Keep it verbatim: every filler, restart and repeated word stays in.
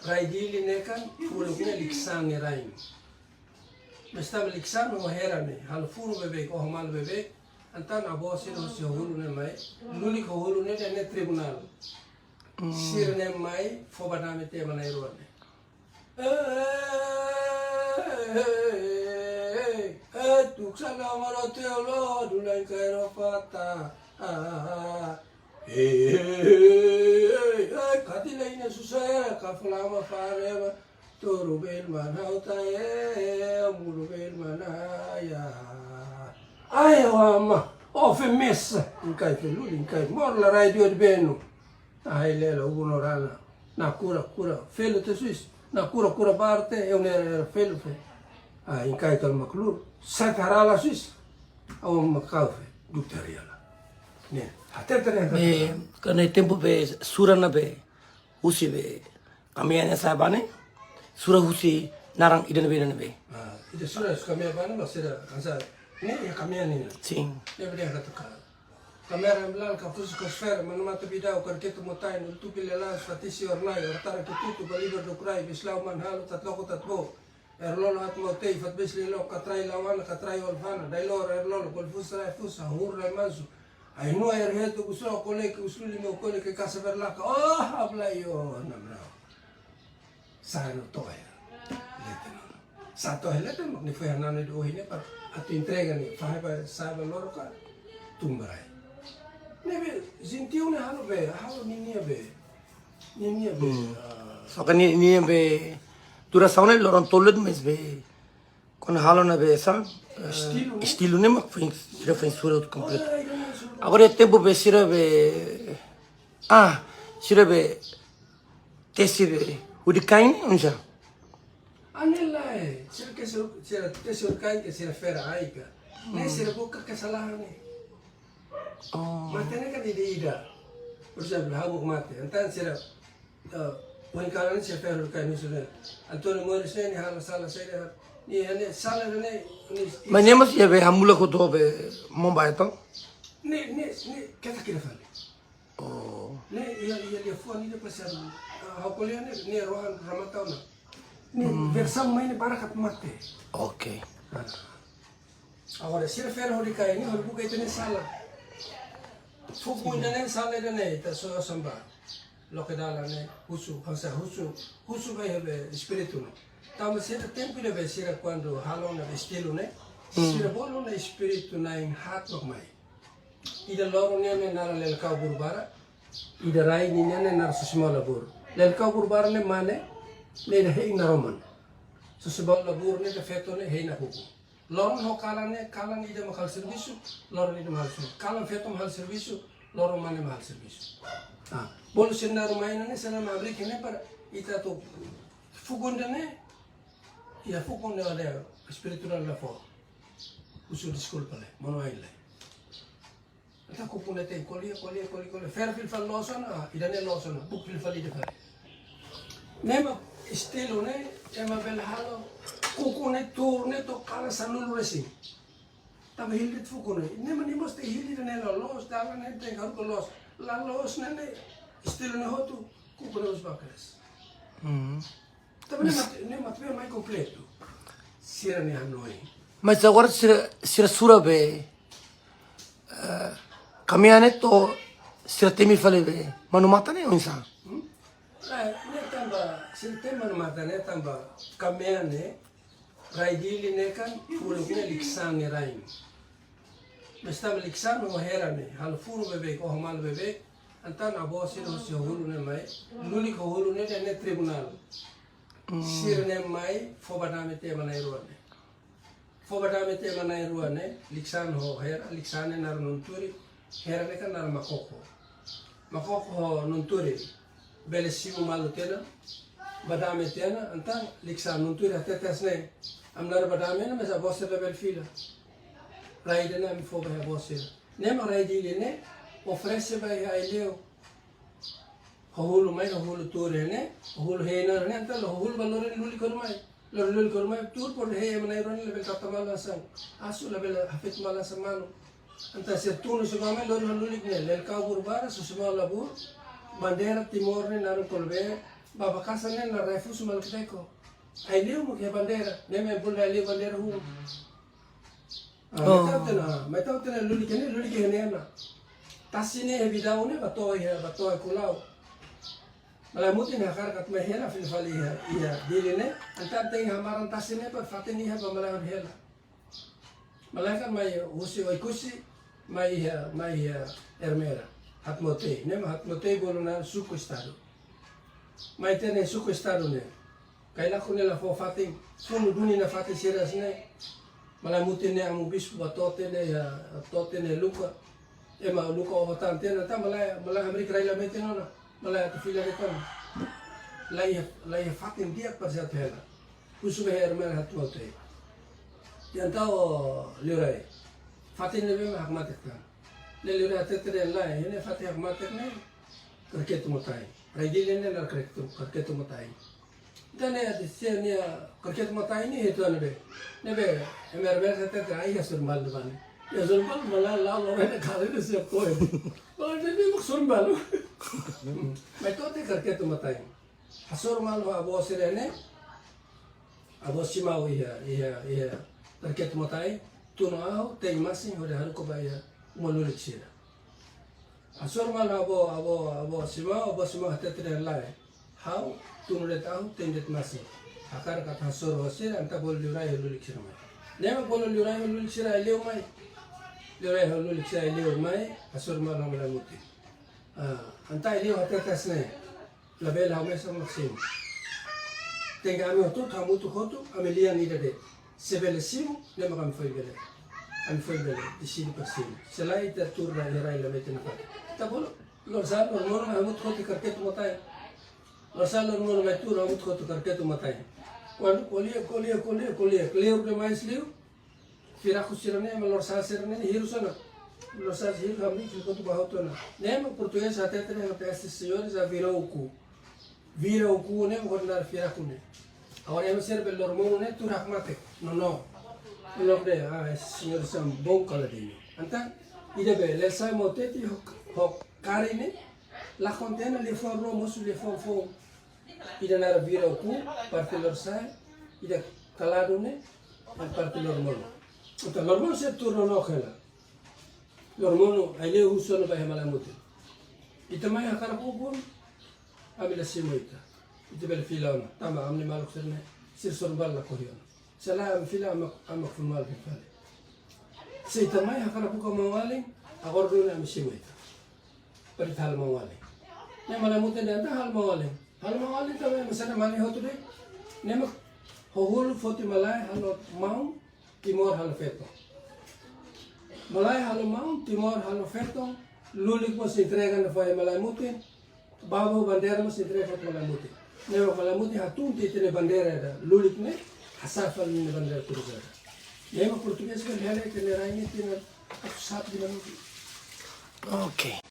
Rai Dili ne'e kan, uluk ne'e Liksan nia rai. Mas tanba Liksan ho Hera ne'e halo funu beibeik, oho malu beibeik. Entaun avó sira husi Hahulu ne'e mai, lulik Hahulu ne'e, ne'e tribunál. Sira ne'e mai fó ba dame tiha ema na'in-rua ne'e. Ei, ei, tuk sala maro teu lo, dulain kairo fata. Ah, ei, ei, ei, kati la ina susaya, ka fulama farema, toru bel manau tae, mulu bel manaya. Ai, o ama, o fe mesa, inkai fe luli, inkai mor la rai dio de benu. Ai, lela, ubu no rana. Na kura, kura, felu te suis. Na kura, kura parte, eu ne era felu fe. Ah, inkai tal maklur. Sa karala suis. Au makau fe, dutaria la. Ne, até te ne. Be, kane tempu be, sura na be, husi be, kamian ne'e sa'e ba ne'e, sura husi naran ida ne'ebé, ida ne'ebé. Ah, ida sura husi kamian ba ne'e, mas sira, ansa, ne'e iha kamian ne'e. Sin. Ne'ebé dehan katak, kamera emblal, kafusu kosfer, manu mata bidau, karketu motain, ultupi lelas, fatisi ornai, ortara ketutu, balibar dokurai, bislau manhalo, tatloko tatbo, erlolo hat motei, fatbes lelo, katrai lawana, katrai olfana, dailor, erlolo, golfus rai fusa, hur rai mansu, ai nua erhetu, kusura koleke, usluli meu koleke, kasa berlaka, oh, habla yo, namrau. Sa no tohe. Leten. Sa tohe leten mak ni foi hanane do hine pa atu entrega ni fahe pa sa ba loro ka tumbarai. Ne'ebé, jintiu ne'e halo be, halo ninia be. Ninia be. Hmm. Ah. Só que ni, ninia be, durasaun ne'e loron tolu mes be. Kon halo na be sa, eh, estilu, né? Estilu ne'e mak foi, sira foi sura kompletu. Oh, ya, ya, ya, sura. Agora iha tempu be sira be, ah, sira be, tesi be, hudi-kain ne'e, oinsá? Ane lae, sira ke sira, sira tesi hudi-kain ke sira fera ai ka. Ne'e sira buka kesalahan ne'e. Oh. Mate ne'e kan ida-ida. Por ezemplu, ha'u mate. Entaun sira, eh, poin kalan sira fera hudi-kain ne'e sira. António Moris ne'e, nia halo sala saida. Nia, nia sala ne'e, nia. Mas ne'e mós iha be hamulak hotu be momba entaun? Ne'e, ne'e, ne'e, keta kira fali. Oh. Ne'e, iha, iha liafuan ida pasal, ah, ha'u ko'alia ne'e, ne'e rohan ramata ona. Ne'e versaun mai ne'e barak atu mate. Oke. Ah. Agora, sira fera hudi-kain ne'e, hodi buka ita-nia sala. Fuku ida-ne'e sala ida-ne'e, ita so samba. Loke dalan ne'e, husu, hansa husu, husu be, be espíritu ne'e. Tanba sira tempu ida be sira kuandu halo ona be estilu ne'e, sira bolu ona espíritu na'in haat mak mai. Ida loron nian ne'e naran Lelkau Burbara, ida rai nian ne'e naran Sosimau Labur. Lelkau Burbara ne'e mane, ne'e ida hein naroman. Sosimau Labur ne'e ida feto ne'e hein nakukun. Loron ho kalan ne'e, kalan ida mak halo servisu, loron ida mak halo servisu. Kalan feto mak halo servisu, loron mane mak halo servisu. Ah, bolu sira naran mai ne'e, sira naran abrik ne'e para ita atu fuku ida-ne'e, iha fuku ne'e ada espirituál la fó. Husu deskulpa lai, manu-ain lai. Entaun kukun ne'e tenke ko'alia, ko'alia, ko'alia, ko'alia. Fera fila fali loos ona, ida-ne'e loos ona, buka fila fali ida fali. Ne'e mak estilu ne'e, ema bele halo, kukun ne'e tuur ne'e to'o kalan sanulu resin. Tanba hili de'it fuku ne'e. Ne'e mak nia mós tenke hili ida-ne'e loloos, dalan ne'e tenke haruka loos. La loos ne'e, ne'e estilu ne'e hotu, kukun ne'e mós ba kedas. Hmm. Tanba ne'e mak, ne'e mak atu mai kompletu. Sira-nia hanoin. Mas agora sira, sira sura be, eh, kamian ne'e to'o sira temi fali be manu-matan ne'e oinsá? Hmm? Eh, ne'e tanba, sira temi manu-matan ne'e tanba kamian ne'e, Rai Dili ne'e kan, uluk ne'e Liksan nia rai. Mas tanba Liksan ho Hera ne'e halo funu beibeik, oho malu beibeik. Entaun avó sira husi Hahulu ne'e mai, lulik Hahulu ne'e, ne'e tribunál. Sira ne'e mai fó ba dame tiha ema na'in-rua ne'e. Fó ba dame tiha ema na'in-rua ne'e, Liksan ho Hera, Liksan ne'e naran Nunturi, Hera ne'e kan naran Makoko. Makoko ho Nunturi bele simu malu tiha ona, ba dame tiha ona, entaun Liksan, Nunturi hatete hanesan ne'e: Ami naran ba dame ona, mas avó sira labele fila. Rai ida-ne'e ami fó ba avó sira. Ne'e mak Rai Dili ne'e oferese ba iha Aileu. Hahulu mai, Hahulu tuur iha ne'e, Hahulu hein naran ne'e, entaun Hahulu ba loron lulik hotu mai. Loron lulik hotu mai, tuur por hein ema na'in-rua ne'e labele tata malu hanesan. Asu labele hafit malu hanesan manu. Entaun sira tunu sira mai loron lulik ne'e, Lelkau Burbara, Sosimau Labur, bandeira Timor ne'e naran Kolbe, Baba kasa ne'e la rai fusu maluk teko. Ai liu muk iha bandeira, ne'e mak bolu ai liu bandeira hun. Ah, oh. Mai tau tiha ona, mai tau tiha ona lulik ne'e, lulik ne'e ona. Tasi ne'e iha Bidau ne'e ba to'o iha, ba to'o iha Kulau. Malae Mutin hakarak atu mai hela fila fali iha, iha Dili ne'e, entaun tenke hamaran tasi ne'e ba fatin iha ba malae hodi hela. Malae kan mai husi Oekusi, mai iha, mai iha Ermera. Hatmotei, ne'e mak Hatmotei bolu ona suku estadu. Mai tiha ona suku estadu ne'e. Kailaku ne'e la fó fatin, funu duni ona fatin sira hanesan ne'e. Malae Mutin ne'e amu bispu ba to'o tiha ona, iha, to'o tiha ona Luka. Ema Luka oho tan tiha ona, entaun malae, malae hamriik rai la metin ona. Malae atu fila de'it ona. La iha, la iha fatin di'ak para atu hela. Husu be Ermera Hatmotei. Entaun liurai. Fatin ne'ebé mak hakmatek tan. Ne'e liurai hatete dehan lae, ne'e fatin hakmatek ne'e Karketu Mataing. Rai Dili ne'e naran Karketu, Karketu Mataing. Entaun ne'e atu se nia Karketu Mataing ne'e hetan ne'ebé. Ne'ebé, ema Ermera hatete ai iha sorin balu ne'ebá ne'e. Iha sorin balu malae la'o la'o ne'e kala ne'e siap koe. Malae ne'e mak sorin balu. Mai to'o tiha Karketu Mataing. Hasoru malu ho avó sira ne'e. Avó Simão iha, iha, iha Karketu Mataing. Tunu ahu, tein masin, hodi haruka ba iha uma lulik sira. Hasoru malu ho avó, avó, avó Simão, avó Simão hatete dehan lae. Ha'u, tunu de'it ahu, tein de'it masin. Hakarak atu hasoru ho sira, entaun bolu liurai ho lulik sira mai. Ne'e mak bolu liurai ho lulik sira ai liu mai. Liurai ho lulik sira ai liu mai, hasoru malu ho Malae Mutin. Ah, entaun ai liu hatete hanesan ne'e. Labele ha'u mesak mak simu. Tenke ami hotu, hamutuk hotu, ami lian ida de'it. Se bele simu, ne'e mak ami foin bele. Ami foin bele, deside para simu. Se lae ita tuur iha rai la metin nafatin. Ita bolu, lorosa'e, loromonu, hamutuk hotu Karketu Mataing. Lorosa'e, loromonu mai tuur, hamutuk hotu Karketu Mataing. Kuandu ko'alia, ko'alia, ko'alia, ko'alia. Kleur demais liu. Firaku sira-ne'e, ema lorosa'e sira-ne'e, hirus ona. Lorosa'e hirus, hamriik fila kotuk ba hotu ona. Ne'e mak portugés hatete dehan, estes senhores já virou o cu. Vira o cu ne'e mak ko'alia firaku ne'e. Agora ema sira bele loromonu ne'e tuur hakmatek. No, no. Loke dehan, ah, esses senhores são bom caladinho. Entaun, ida be, lesa moteti ho, ho kari ne'e, lakon tiha ona liafuan rua mosu liafuan foun. Ida naran vira o cu, parte lorosa'e, ida kaladu ne'e, parte loromonu. Entaun loromonu sira tuur nonook hela. Loromonu, ai liu husu ona ba iha Malae Mutin. Ita mai hakarak ukun, ami la simu ita. Ita bele fila ona, tanba ami-nia maluk sira-ne'e, sira sorin balu la kohi ona. Se lae ami fila, ami, ami funu malu fila fali. Se ita mai hakarak buka maun-alin, agora duni ami simu ita. Para ita halo maun-alin. Ne'e Malae Mutin dehan ita halo maun-alin. Halo maun-alin tanba ema sira-ne'e mane hotu de'it. Ne'e mak ho hulu foti malae halo maun, Timor halo feton. Malae halo maun, Timor halo feton. Lulik mós entrega ona fali Malae Mutin. Baba ho bandeira mós entrega fali Malae Mutin. Ne'e mak Malae Mutin hatún tiha ita-nia bandeira ida lulik ne'e, hasa'e fali nia bandeira cruzada. Ne'e mak portugés kan hela ita-nia rai ne'e tinan atus satu tinan. Ok.